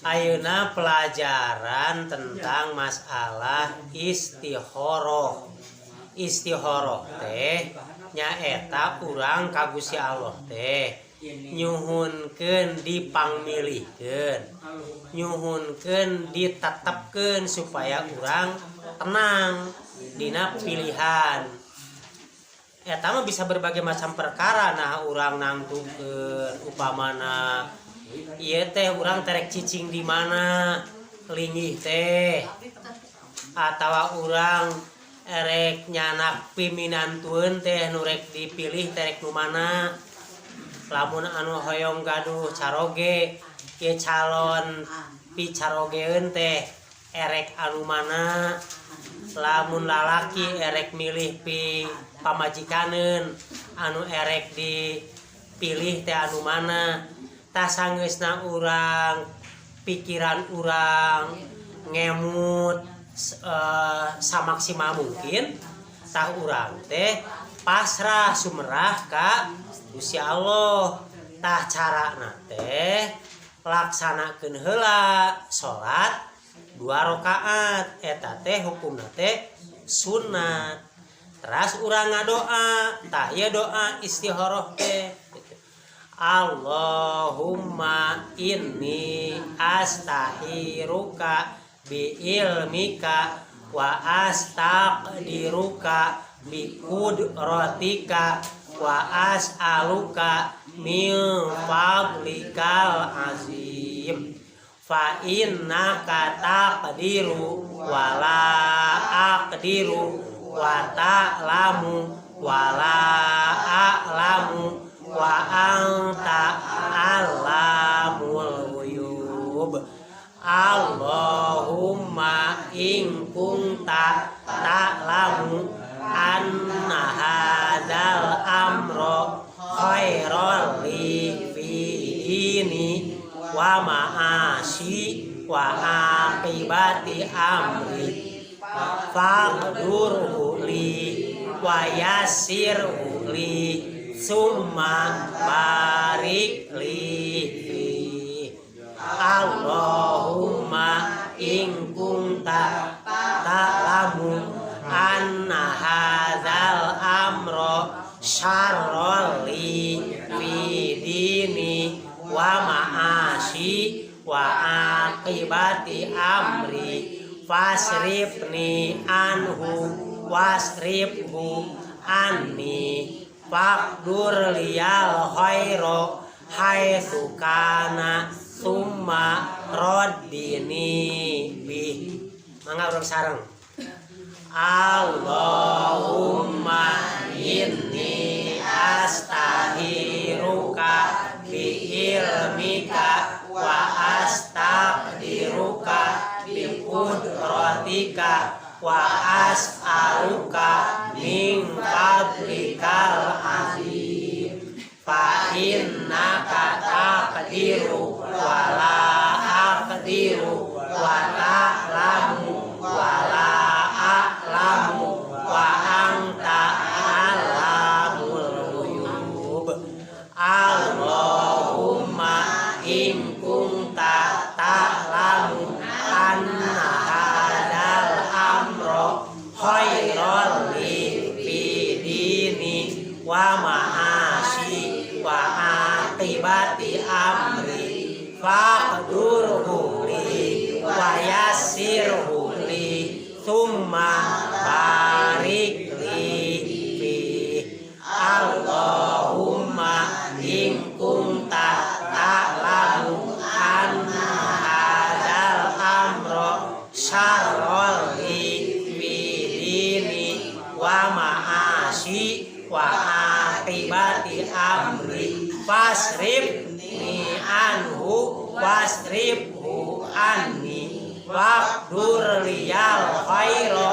Ayeuna pelajaran tentang masalah istihoroh. Istihoroh teh nyaeta urang ka Gusti Allah teh nyuhunkeun dipangmilihkeun, nyuhunkeun ditetepkeun supaya urang tenang dina pilihan. Eta mah bisa berbagai macam perkara. Nah, urang nangtukeun upamana ieu teh urang terek cicing di mana linggih teh, atawa urang erek nyandak piminantueun teh, nu rek dipilih teh rek nu mana. Lamun anu hoyong gaduh caroge ieu, calon picarogeun teh erek anu mana. Lamun lalaki erek milih pi pamajikaneun, anu erek dipilih teh anu mana. Tah, sanggeusna urang pikiran urang ngemut samaksimal mungkin, tah urang teh pasrah sumerah ka Gusti Allah. Tah, carana teh laksanakeun heula salat dua rakaat. Eta teh hukumna teh sunat. Teras urang ngadoa. Tah, ieu doa istihoroh teh gitu. Allahumma inni astahiruka bi ilmika wa astaqdiruka bi qudratika wa as'aluka min fadlikal azim, fa innaka taqdiru wa la aqdiru wa ta'lamu wa la a'lamu wa anta allamul ghuyub. Allahumma in kunta ta'lamu anna hadzal amra khairal li fi dini wa ma'ashi wa aqibati amri, faqdurhu li wa yassirhu li, summa barik li fi. Allahumma in kunta ta'lamu anna hadzal amra syarrul li fi dini wa ma'ashi wa aqibati amri, fasrifni anhu wasrifhu anni, faqdur liyal khaira haitsu kana, summa raddini bih. Mangga urang sareng. Allahumma inni astahiruka bi ilmika wa astaqdiruka bi qudratika wa as'aluka min fadlikal azim, fa innaka taqdiru wa la aqdiru wa ta'lamu wa la a'lamu wa anta allamul ghuyub. Allahumma in kunta ta'lamu anna hadzal amra khairal li fi dini wa ma'ashi wa aqibati amri, faqdurhu li wa yassirhu li, thumma barik li fi. Allahumma in kunta ta'lamu anna hadzal amra syarrul li fi dini wa ma'ashi wa aqibati amri, fasrifni anhu wasrifhu anni, waqdur liyal khaira.